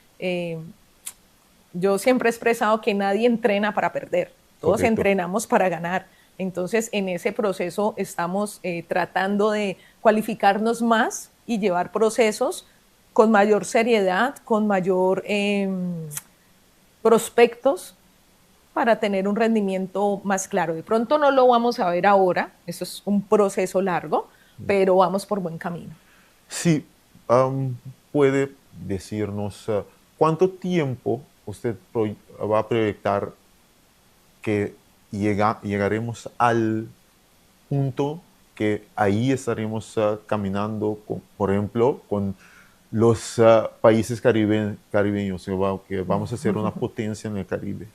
yo siempre he expresado que nadie entrena para perder, todos entrenamos para ganar. Entonces, en ese proceso estamos tratando de cualificarnos más y llevar procesos con mayor seriedad, con mayor prospectos para tener un rendimiento más claro. De pronto no lo vamos a ver ahora, eso es un proceso largo, pero vamos por buen camino. Sí, puede decirnos cuánto tiempo usted va a proyectar que llegaremos al punto que ahí estaremos caminando, por ejemplo, con los países caribeños, que vamos a ser una potencia en el Caribe?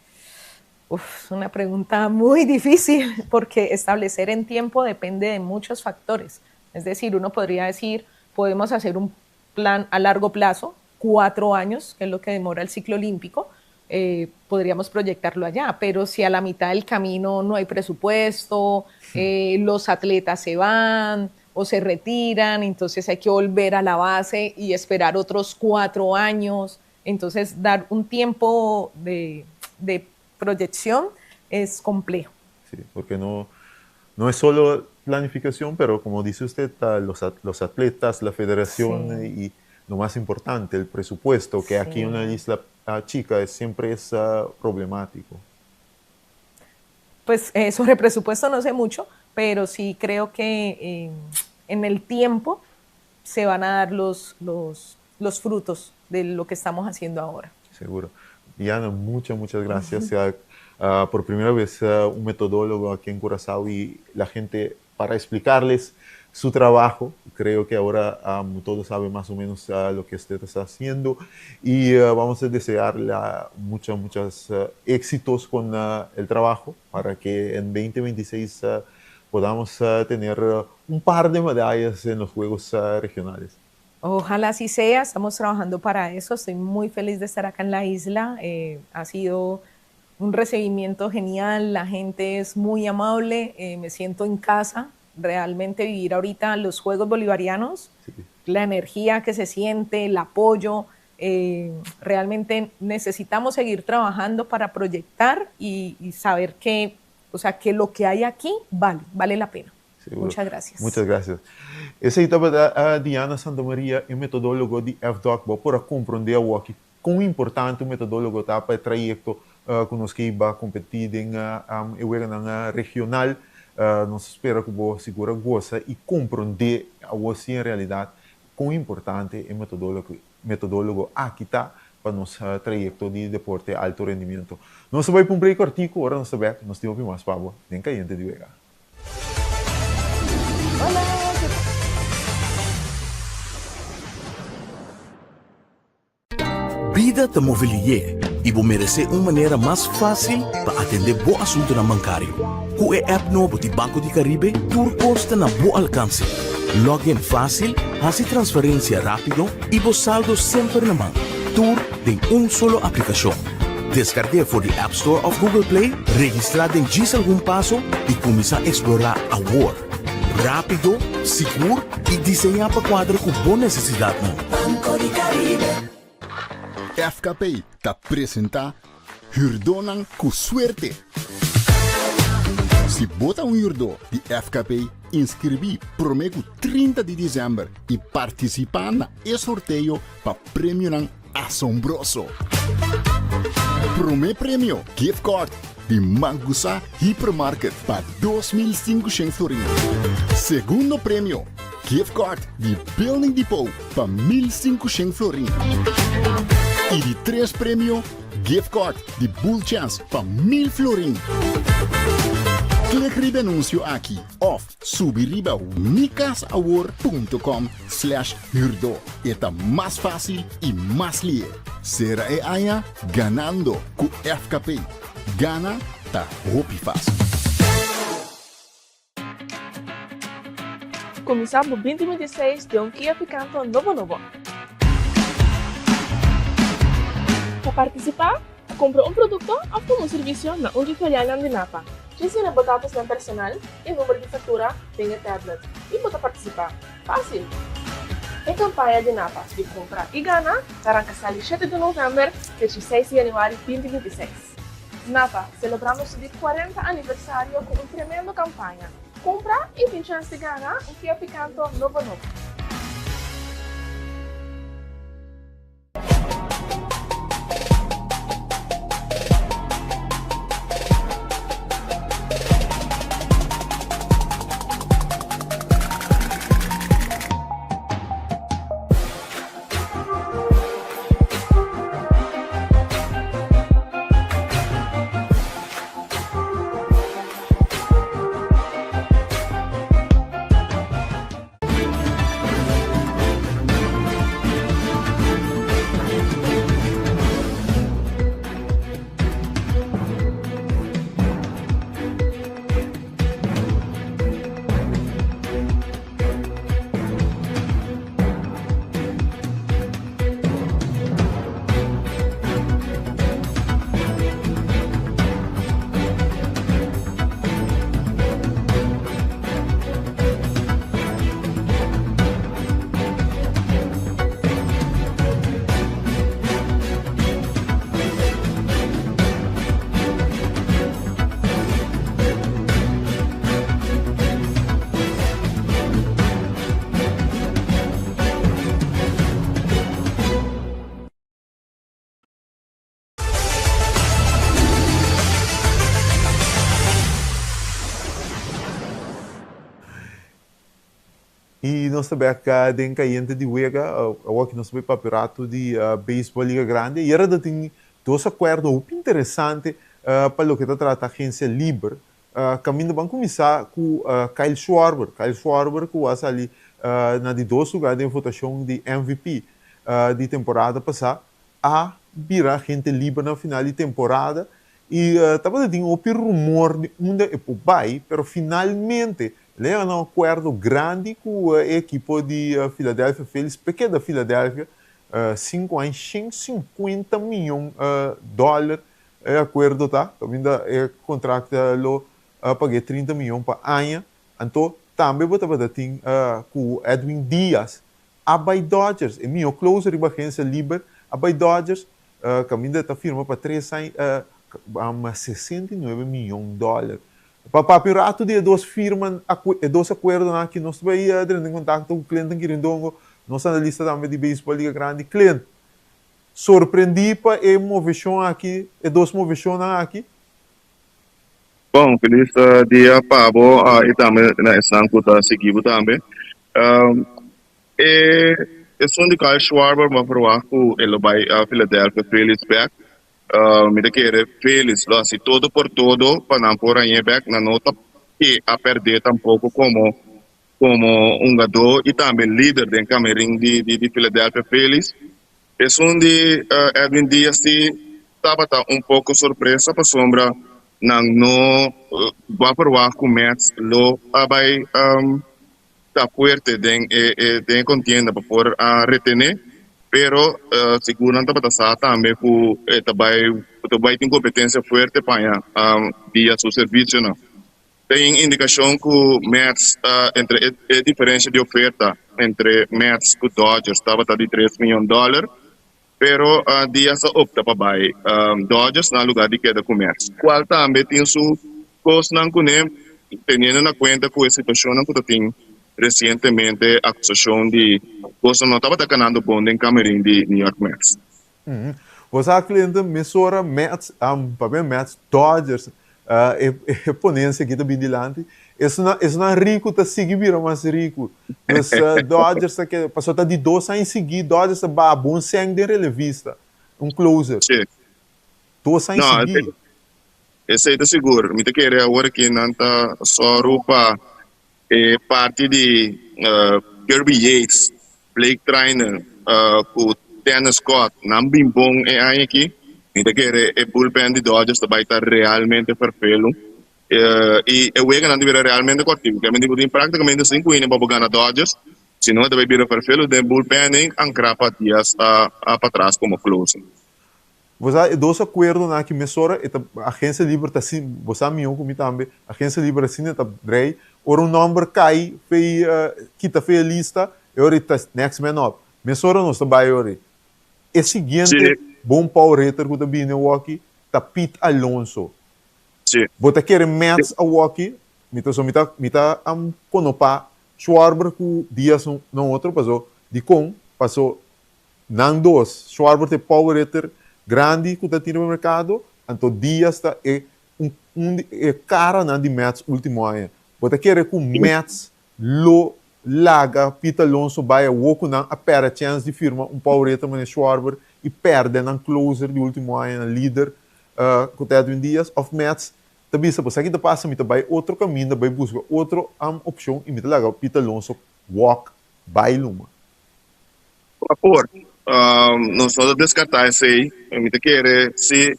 Uf, es una pregunta muy difícil porque establecer en tiempo depende de muchos factores. Es decir, uno podría decir, podemos hacer un plan a largo plazo, 4 años, que es lo que demora el ciclo olímpico, podríamos proyectarlo allá, pero si a la mitad del camino no hay presupuesto, los atletas se van o se retiran, entonces hay que volver a la base y esperar otros 4 años. Entonces, dar un tiempo de proyección es complejo. Sí, porque no, no es solo planificación, pero como dice usted, los atletas, la federación y lo más importante, el presupuesto, que aquí en una isla chica siempre es problemático. Pues sobre presupuesto no sé mucho, pero sí creo que en el tiempo se van a dar los frutos de lo que estamos haciendo ahora. Seguro. Diana, muchas, muchas gracias. Por primera vez un metodólogo aquí en Curazao y la gente para explicarles su trabajo. Creo que ahora todos saben más o menos lo que usted está haciendo y vamos a desearle muchos, muchos éxitos con el trabajo para que en 2026 podamos tener un par de medallas en los Juegos regionales. Ojalá así sea, estamos trabajando para eso, estoy muy feliz de estar acá en la isla, ha sido un recibimiento genial, la gente es muy amable, me siento en casa. Realmente vivir ahorita los Juegos Bolivarianos, la energía que se siente, el apoyo, eh, realmente necesitamos seguir trabajando para proyectar y, y saber que, o sea, que lo que hay aquí vale, vale la pena. Seguro. Muchas gracias. Muchas gracias. Esei tabata Diana Santamaria, e metodólogo di FDOC. Bo por a komprondé awoki kon importante un metodólogo ta pa e trayekto ku nos ke iba kompetí den e weganan regional. Nos ta spera ku bo sigur a gosa i komprondé awor si en realidat kon importante e metodólogo aki ta pa nos trayekto di deporte alto rendimiento. Nos ta bai pa un break kòrtiku, ora nos ta bèk nos tin hopi mas pa bo den Kayente di Wega. Bida ta move lié i bo meresé un manera mas fásil pa atendé bo asuntunan bankario. Ku e app nobo di Banco di Caribe tur kos ta na bo alkanse. Log in fásil, hasi transferensia rápido i bo saldo semper na man. Tur den un solo aplikashon. Deskarg'é for di App Store òf Google Play, registrá den djis algun paso i kuminsá eksplorá awor. Rápido, sigur i diseñá pa kuadra ku bo nesesidatnan. Banco di Caribe. FKP ta presentá Hürdónan ku Suerte! Si bo ta un hürdó di FKP, inskribí promé ku 30 di desèmber i partisipá na e sorteo pa premionan asombroso! Promé premio, gift card di Mangusa Hypermarket pa 2500 florin. Segundo premio, gift card di Building Depot pa 1500 florin. I di tres premio, gift card di Bull Chance pa 1000 florin. Klik riba e anuncio aki of subi riba mikasawor.com slash huurdo. E ta mas fácil i mas lihe. Sera e aña ganando ku FKP. Gana ta hopi fácil. Kuminsá bo 2026 den un Kia Picanto nobo nobo. Pa partisipá, kumpra un produkto òf tuma un servisio na un di filialnan di Napa. Djis yena bo datosnan personal i number di faktura den e tablet i bo ta partisipá. Fásil! E kampaña di Napa di Kumpra i Gana ta ranka sali shete di novèmber te dieseis di yanüari 2026. Napa, selebrando su di 40 aniversario ku un tremendo kampaña. Kumpra i tin chèns di gana un Kia Picanto nobo nobo. I nos ta bek den kayente di wega. Awor ki nos ta bai papia rato di beisbòl Liga Grandi. Ayera ta tin dos akuerdo hopi interesante pa loke ta trata agensia liber. Kaminda ban kuminsá ku Kyle Schwarber. Kyle Schwarber ku a sali na di dos lugá den votashon di MVP di temporada pasá a bira agente liber na final di temporada i tabata tin hopi rumor di unda e por bai, pero finalmente el a yega na un akuerdo grandi ku e ekipo di Philadelphia Phillies p'e keda Philadelphia sinku aña 150 miyon dòler E akuerdo ta, kaminda e kontrakt lo pag'é 30 miyon pa aña, anto Tambe bo tabata tin ku Edwin Diaz a bai Dodgers, e mihó closer riba agencia liber a bai Dodgers, kaminda e ta firma pa tres aña 69 miyon dòler. Pa papia un ratu di e dos firma, e dos akuerdonan aki, nos ta bai drenta den kontakto ku Clinton Kirindongo, nos analista tambe di beisbòl Liga Grandi. Clint, sorprendí pa e moveshon aki, e dos moveshonnan aki? Bon, felis dia pa bo i tambe na esnan ku ta sigui bo tambe. E esun di Kyle Schwarber bo a ferwagt ku e lo bai Philadelphia Phillies bek. Mi ta kere Phillies lo hasi todo por todo pa nan por hañ'é bek. Nan no ta ke a pèrdè tampoko komo komo hungadó i tambe lider den kamerin di di Philadelphia Phillies. Esun di Edwin Diaz si tabata un poko sorpresa pasobra nan no a ferwagt ku Mets lo a bai ta fuerte den e den e kontienda pa por a retené, pero sigur nan tabata sa tambe ku e ta bai ta bai tin kompetensia fuerte pa haña Diaz su servisionan. Tin indikashon ku Mets entre e diferensha di oferta entre Mets ku Dodgers tabata di tres miyon dòler, pero Diaz a opta pa bai Dodgers na lugar di keda ku Mets, kual tambe tin su kosnan kuné teniendo na kuenta ku e situashonnan ku ta tin resientemente, akusashon di kosnan no tabata kanando bon den kamerin di New York Mets. Bo sa Clinton, mesora Mets, pabia Mets, Dodgers, e ponencia aki ta bin dilanti, esnan, esnan riku ta sigui bira mas riku. Dus Dodgers ta keda, pasobra ta di dos aña sigui Dodgers ta baha bon sèn den relevista, un closer. Sí. Dos aña No, sigui. esei ta sigur. Mi ta kere awor aki nan ta sòru pa e parti di Kirby Yates, Blake Treinen ku Tanner Scott nan bin bon e aña aki. Mi ta kere e bullpen di Dodgers ta bai ta realmente ferfelu i e weganan ta bira realmente kòrtiku. Kèmen di bo tin praktikamente sinku inning pa bo gana Dodgers, si no e ta bai bira ferfelu den bullpen ei ankrá pa Diaz patras komo closer. Bo sa e dos akuerdonan aki mesora e ta agensia liber ta si bo sa mihó ku mi tambe agensia liber asina ta drei ora un nòmber kai fei kita fei e lista e ora e ta next man up mesora nos ta bai ora e siguiente bon power hitter ku ta bini awoki ta Pete Alonso bo ta kere Mets awoki mi ta so mi ta mi ta konopá Schwarber ku Diaz na otro paso dikon paso Nan dos, Schwarber ta e power hitter grandi ku ta tin riba merkado, anto Diaz ta e un un di e karanan di Mets ultimo aña. Bo ta kere ku Mets lo laga Pete Alonso bai awor ku nan a pèrdè chèns di firma un power hitter manera Schwarber i pèrdè nan closer di ultimo aña, nan lider ku ta Edwin Diaz? Òf Mets ta bisa bo sa ki ta pasa mi ta bai otro kaminda bai buska otro opshon i mi ta laga Pete Alonso walk bai luma? Por, nos no ta deskartá esei. Mi ta kere si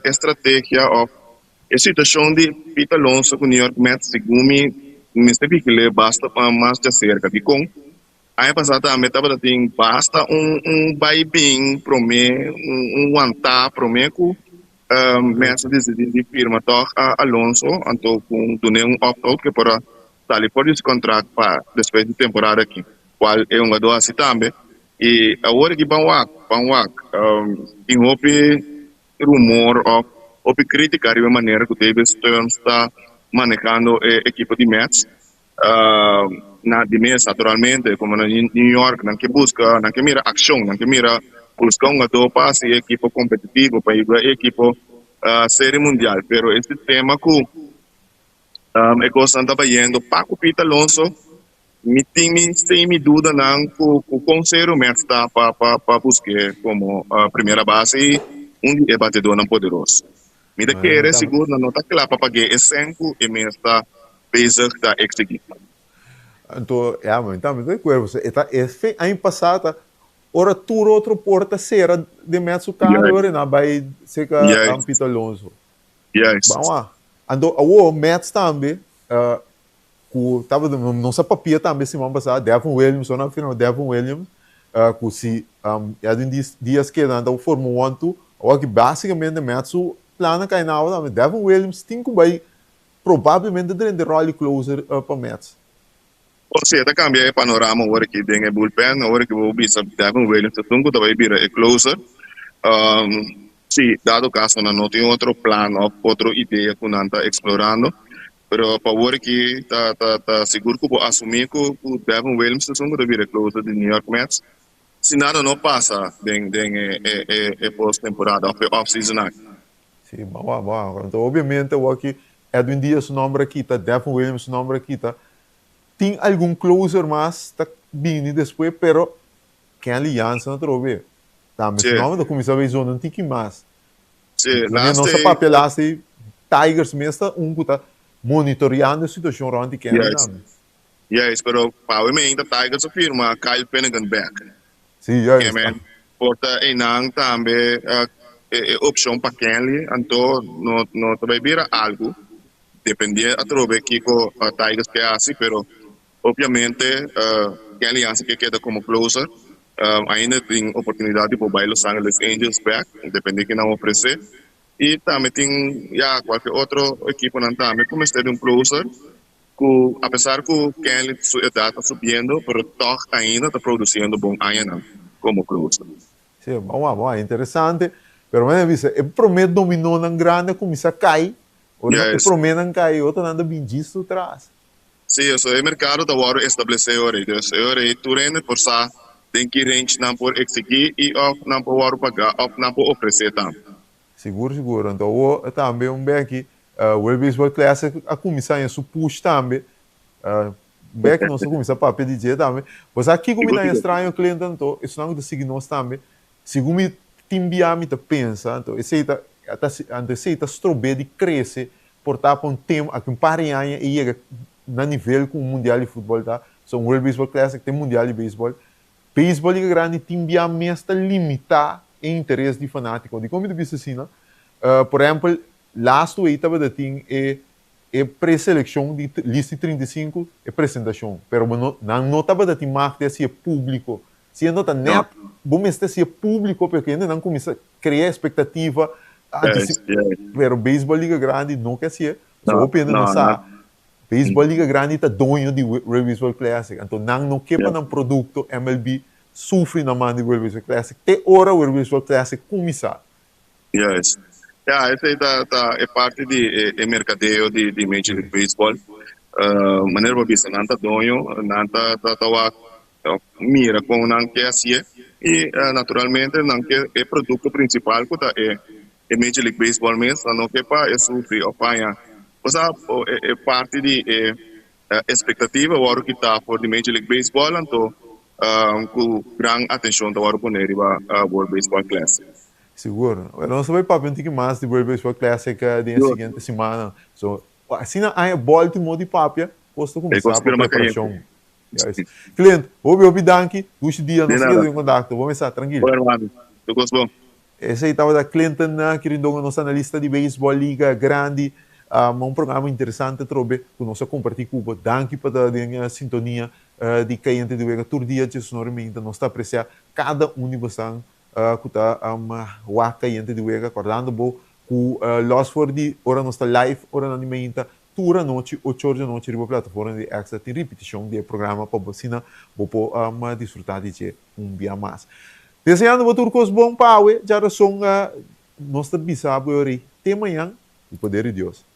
e strategia òf e situashon di Pete Alonso ku New York Mets segun mi mester vigil'é basta mas djaserka. Dikon? Aña pasá tambe tabata tin basta un un bai bin promé, un wantá promé ku Mets a disidí di firma tòg Alonso anto ku dun'é un opt-out ku e por a sali for di su contract pa despues di temporada aki, cual e hungador haci tambe. Y awor aki ban wak, ban wak, tin hopi rumor of hopi critica riba e manera cu David Stearns ta manehando e ekipo di Mets. Na di mes naturalmente, como na New York nan ke busca, nan ke mira accion, nan ke mira busca hungador pa haci e ekipo competitivo, pa yuda e ekipo Serie Mundial. Pero e sistema cu E kosnan ta bayendo pa ku Pete Alonso, mi tin mi sin mi dudanan ku ku kon serio Mets ta pa pa pa busk'é komo primera base i un di e batedónan poderoso. Mi ta kere sigur nan no ta kla pa pag'é e sèn ku e mes ta bezig ta eksigí. Anto, ya, mi tambe ta di akuerdo. E ta e fin aña pasá ta ora tur otro porta sera den Mets su kara, ora nan a bai serka Pete Alonso. Juist. Ban wak. Anto awo Mets tambe ku tabata nos a papia tambe siman pasá Devon Williams so nan firma Devon Williams ku si Edwin Diaz keda nan ta forma un one two awor aki basikamente Mets su plannan kai na awa tambe Devon Williams tin ku bai probablemente drenta e ròl di closer pa Mets. O sea, ta cambia e panorama awor aki den e bullpen. Awor aki bo bisa Devin Williams ta esun cu ta bay bira e closer. Si, dado caso nan no tin otro plan of otro idea cu nan ta explorando. Pero pa awor aki ta ta ta sigur cu bo asumi cu cu Devin Williams ta esun cu ta bira e closer di New York Mets. Si nada no pasa den den e e e e post temporada of e off season aki. Si, bo bo. Anto obviamente awor aki Edwin Diaz su nomber a kita, Devin Williams su nomber a kita. Tin algun closer mas ta bini despues pero Kenley Jansen atrobe. Tambe su nomber ta cuminsa bay zona un tiki mas. Sí, Nos laatste a papia laatste Tigers mes ta un cu ta monitoreando e situacion rond di Kenley tambe. Juist, pero pa awe meinta Tigers a firma Kyle Finnegan bek. Sí, juist. Kemen por ta einan tambe e opcion pa Kenley, anto no no ta bay bira algo, depende atrobe kico Tigers ke haci, pero obviamente Kenley Jansen ke keda como closer, ainda tin oportunidad di por bay Los Angeles Angels bek, depende ki nan ofrece, y tambe tin ya cualkier otro ekiponan tambe cu mester di un closer. Ku apesar ku Kenley su edat ta subiendo pero tòg ainda ta produsiendo bon añanan komo closer. Sí, bon wak, bon wak, interesante. Pero manera mi bisa, e promé dominónan grandi a kuminsá kai, ora e proménan kai, e otronan ta bin djis tur tras. Sí, eso e merkado ta wòrdu establesé ora ei. Dus e ora ei tur hende por sa den ki range nan por eksigí i òf nan por wòrdu pagá òf nan por ofresé tambe. Sigur sigur. Anto awor tambe un beki World Baseball Classic a cuminsa en su push tambe. Un beki nos a cuminsa papia di dje tambe. Bo sa kico mi ta haña straño Clinton anto esunnan cu ta sigui nos tambe. Segun mi tin bia mi ta pensa anto esey ta anto esey ta strob'é di crece por ta pa un tempo aki un par di aña e yega na nivel cu un mundial di futbol ta. So un World Baseball Classic ta e mundial di baseball. Beisbòl Liga Grandi tin bia mes ta limitá e interes di fanátiko. Dikon mi ta bisa asina? Por ehèmpel, lastu ei tabata tin e e preselekshon di lista di 35, e presentashon, pero bo no nan no tabata tin mag di hasi e públiko. Siendo ta nèt bo mester hasi e públiko pa e hendenan kuminsá krea espektativa, pero Beisbòl Liga Grandi no ke hasié. Pasobra hopi hende no sa. Beisbòl Liga Grandi ta doño di World Baseball Classic, anto nan no ke pa nan produkto MLB sufri na man di World Baseball Classic te ora World Baseball Classic kuminsá. Juist. Ya, esei ta ta e parti di e e merkadeo di di Major League Baseball. Manera bo a bisa nan ta doño, nan ta ta ta wak mira kon nan ke hasié i naturalmente nan ke e produkto prinsipal ku ta e E Major League Baseball mes nan no ke pa e sufri of paña. Osea e parti di e expectativa wòrdu kitá for di Major League Baseball anto ku gran atenshon ta wòrdu pone riba World Baseball Classic. Sigur. Bueno, nos ta bai papia un tiki mas di World Baseball Classic den e siguiente simannan. So, asina aña Baltimore di papia, kos ta kuminsá pa preparashon. Clint, hopi hopi danki. Dushi dia, nos ta keda den kontakto. Bo mesa, trankil. Bon hermano, tur kos bon. Esei tabata Clinton Quirindongo, nos analista di beisbòl Liga Grandi. Un programa interesante atrobe ku nos a kompartí ku bo. Danki pa ta den sintonia di Kayente di Wega tur dia djesnore meinta. Nos ta apresiá kada un di bosan ku ta wak Kayente di Wega. Kòrdando bo ku lòs for di ora nos ta live oranan di meinta tur anochi ocho or di anochi riba plataforma di Extra tin ripitishon di e programa pa bo asina bo por disfrutá di dje un bia mas. Deseando bo tur kos bon pa awe, djarason nos ta bisa bo e ora ei. Te mañan, ku poder di Dios.